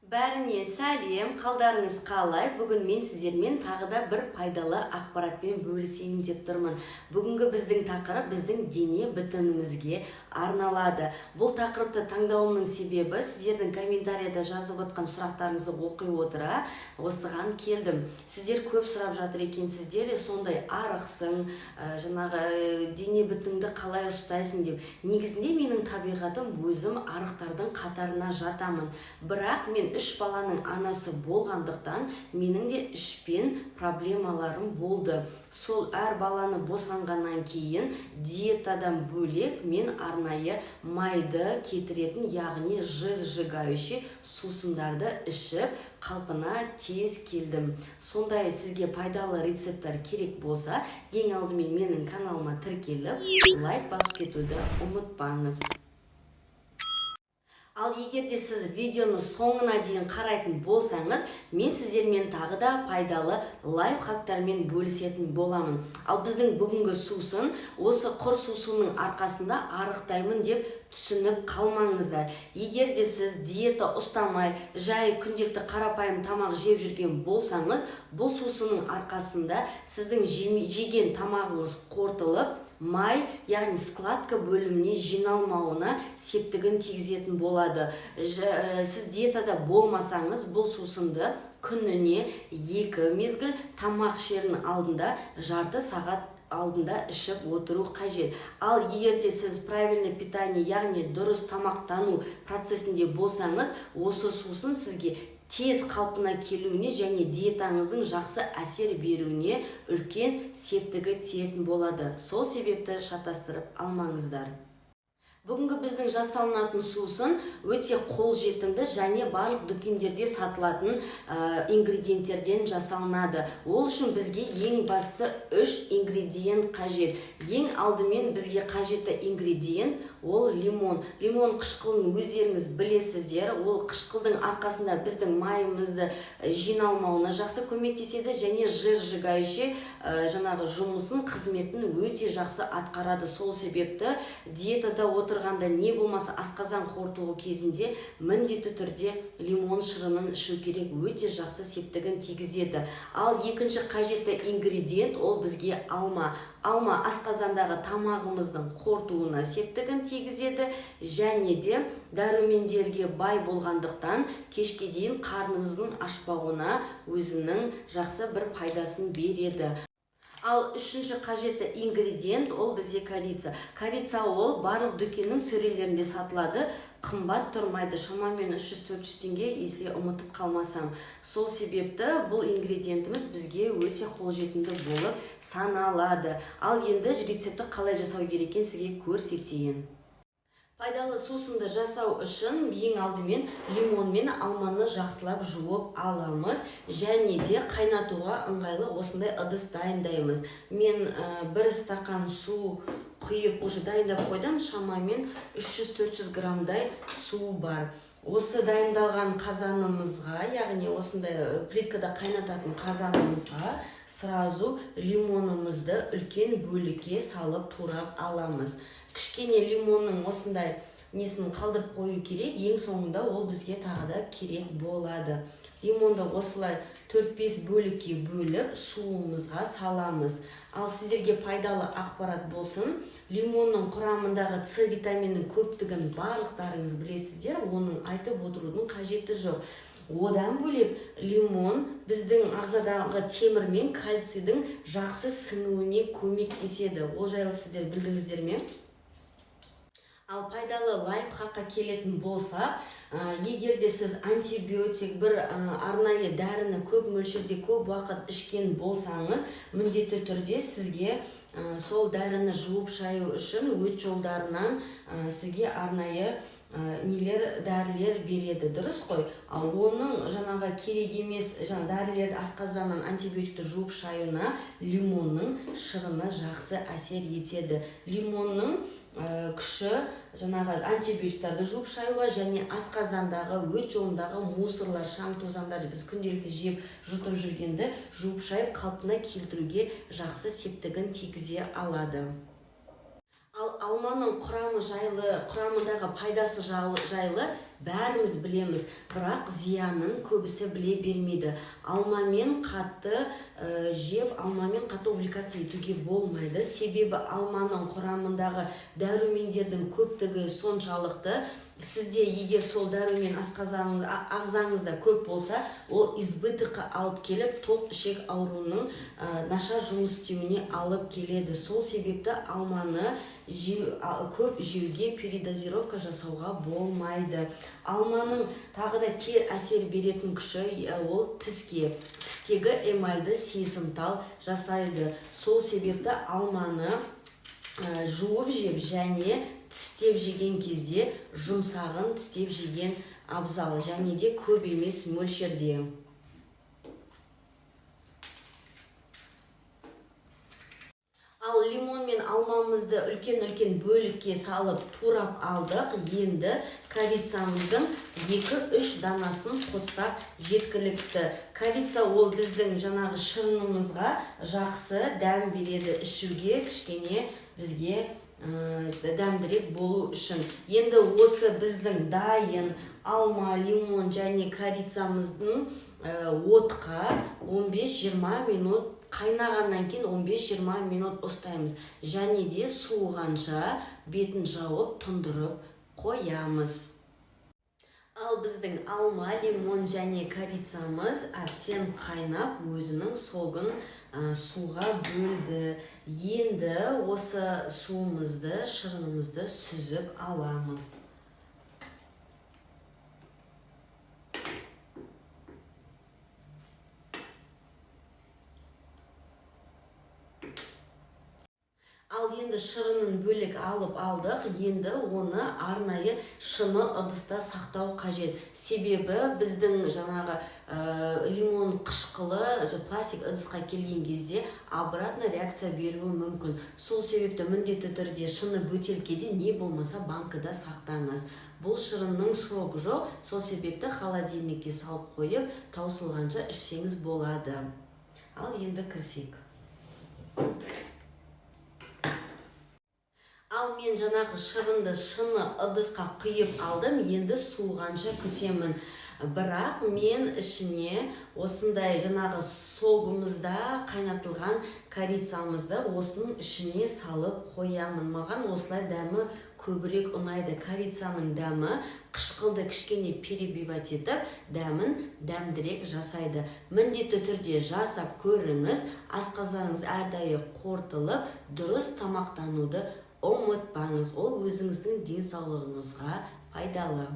Бәріне сәлем! Қалдарыңыз қалай? Бүгін мен сіздермен тағы да бір пайдалы ақпаратпен бөлісейін деп тұрмын. Бүгінгі біздің тақырып біздің дене бітімімізге арналады. Бұл тақырыпты таңдауымның себебі, сіздердің комментарияда жазып отқан сұрақтарыңызды оқи отыра, осыған келдім. Сіздер көп сұрап жатыр екенсіздер, сондай арықсың, жаңағы дене бітіміңді қалай ұстайсың деп. Негізінде менің табиғатым, өзім арықтардың қатарына жатамын, бірақ мен үш баланың анасы болғандықтан, менің де ішпен проблемаларым болды. Сол әр баланы босанғаннан кейін диетадан бөлек мен арнайы майды кетіретін, яғни жир сжигающий сусындарды ішіп, қалпына тез келдім. Сондай сізге пайдалы рецепттер керек болса, ең алдымен менің каналыма тіркеліп, лайк басып кетуді ұмытпаңыз. Ал егер де сіз видеоны соңына дейін қарайтын болсаңыз, мен сіздермен тағы да пайдалы лайфхактармен бөлісетін боламын. Ал біздің бүгінгі сусын, осы құр сусынның арқасында арықтаймын деп түсініп қалмаңыздар. Егер де сіз диета ұстамай, жай күнделікті қарапайым тамақ жеп жүрген болсаңыз, бұл сусынның арқасында сіздің жеген тамағыңыз қорытылып, май, яғни складка бөліміне жиналмауына септігін тигізетін болады. Сіз диетада болмасаңыз, бұл сусынды күніне екі мезгіл, тамақ ішердің алдында, жарты сағат алдында ішіп отыру қажет. Ал егер де сіз правильный питание, яғни дұрыс тамақтану процесінде болсаңыз, осы сусын сізге тез қалпына келуіне және диетаңыздың жақсы әсер беруіне үлкен септігі тиетін болады. Сол себепті шатастырып алмаңыздар. Бүгінгі біздің жасалынатын сусын өте қолжетімді және барлық дүкендерде сатылатын ингредиенттерден жасалынады. Ол үшін бізге ең басты үш ингредиент қажет. Ең алдымен бізге қажетті ингредиент ол лимон. Лимон қышқылын өздеріңіз білесіздер. Ол қышқылдың арқасында біздің майымызды жиналмауына жақсы көмектеседі және жир сжигающий жаңағы жұмысын, қызметін өте жақсы атқарады. Сол себепті диетада отырғанда, не болмаса асқазан қорытуы кезінде міндетті түрде лимон шырынын ішу керек, өте жақсы септігін тигізеді. Ал екінші қажетті ингредиент ол бізге алма. Алма асқазандағы тамағымыздың қорытуына септігін тигізеді және де дәрумендерге бай болғандықтан, кешке дейін қарнымыздың ашпауына өзінің жақсы бір пайдасын береді. Ал үшінші қажетті ингредиент ол бізде корица. Корица ол барлық дүкеннің сөрелерінде сатылады, қымбат тұрмайды, шамамен 300-400 теңге, если ұмытып қалмасам. Сол себепті бұл ингредиентіміз бізге өте қолжетімді болып саналады. Ал енді рецептті қалай жасау керек екенін сізге көрсетейін. Пайдалы сусынды жасау үшін ең алдымен лимон мен алманы жақсылап жуып аламыз және де қайнатуға ыңғайлы осындай ыдыс дайындаймыз. Мен бір стақан су құйып, уже дайындап қойдым, шамамен 300-400 граммдай су бар. Осы дайындалған қазанымызға, яғни осындай плиткада қайнататын қазанымызға сразу лимонымызды үлкен бөлікке салып, турап аламыз. Кішкене лимонның осындай несін қалдырып қою керек, ең соңында ол бізге тағы да керек болады. Лимонды осылай 4-5 бөлікке бөліп, суымызға саламыз. Ал сіздерге пайдалы ақпарат болсын: лимонның құрамындағы С витаминінің көптігін барлықтарыңыз білесіздер, оның айтып отырудың қажеті жоқ. Одан бөлек лимон біздің ағзадағы темір мен кальцийдің жақсы сіңуіне көмектеседі. Ол жайлы сіздер білдіңіздер ме? Ал пайдалы лайфхакқа келетін болсақ, егер де сіз антибиотик, бір арнайы дәріні көп мөлшерде, көп уақыт ішкен болсаңыз, міндетті түрде сізге сол дәріні жуып шаю үшін өт жолдарынан сізге арнайы нелер, дәрілер береді, дұрыс қой? Ал оның жаңағы керек емес жаңа дәрілерді, асқазаннан антибиотикті жуып шаюына лимонның шырыны жақсы әсер етеді. Лимонның күші жаңағы антибиотиктарды жуып шаюға және асқазандағы, өт жолындағы мусорлар, шаң тозаңдар, біз күнделікті жеп, жұтып жүргенді жуып шайып, қалпына келтіруге жақсы септігін тигізе алады. Ал алманың құрамы жайлы, құрамындағы пайдасы жайлы бәріміз білеміз, бірақ зиянын көбісі біле бермейді. Алмамен қатты жеп, алмамен қатты увлекаться етуге болмайды. Себебі алманың құрамындағы дәрумендердің көптігі соншалықты, сізде егер сол дәрумен асқазаныңыз, ағзаңызда көп болса, ол избытокқа алып келіп, тоқ ішек ауруының нашар жұмыс істеуіне алып келеді. Сол себепті алманы көп жеуге, передозировка жасауға болмайды. Алманың тағы да кері әсер беретін күші ол тіске, тістегі эмальді сезімтал жасайды. Сол себепті алманы жуып жеп және тістеп жеген кезде жұмсағын тістеп жеген абзал, және де көп емес мөлшерде. Ал лимон мен алмамызды үлкен-үлкен бөлікке салып турап алдық. Енді корицамыздың 2-3 данасын қоссақ жеткілікті. Корица ол біздің жаңағы шырынымызға жақсы дәм береді, ішуге кішкене бізге дәмдірек болу үшін. Енді осы біздің дайын алма, лимон және корицамыздың отқа 15-20 минут қайнағаннан кейін 15-20 минут ұстаймыз. Және де суығанша бетін жауып тұндырып қоямыз. Ал біздің алма, лимон және корицамыз әбден қайнап, өзінің согын суға бөлді. Енді осы суымызды, шырынымызды сүзіп аламыз. Ал енді шырынын бөлек алып алдық. Енді оны арнайы шыны ыдыста сақтау қажет. Себебі біздің жаңағы лимон қышқылы пластик ыдысқа келген кезде обратно реакция беруі мүмкін. Сол себепті міндетті түрде шыны бөтелкеде не болмаса банкіда сақтаңыз. Бұл шырынның срогы жоқ, сол себепті холодильникке салып қойып, таусылғанша ішсеңіз болады. Ал енді кірсек. Ал мен жаңағы шырынды шыны ыдысқа құйып алдым, енді суығанша күтемін. Бірақ мен ішіне осындай жаңағы согымызда қайнатылған корицамызды осының ішіне салып қоямын. Маған осылай дәмі көбірек ұнайды. Корицаның дәмі қышқылды кішкене перебивать етіп, дәмін дәмдірек жасайды. Міндетті түрде жасап көріңіз. Асқазаныңыз әрдайым қорытылып, дұрыс тамақтануды ұмытпаңыз. Ол өзіңіздің денсаулығыңызға пайдалы.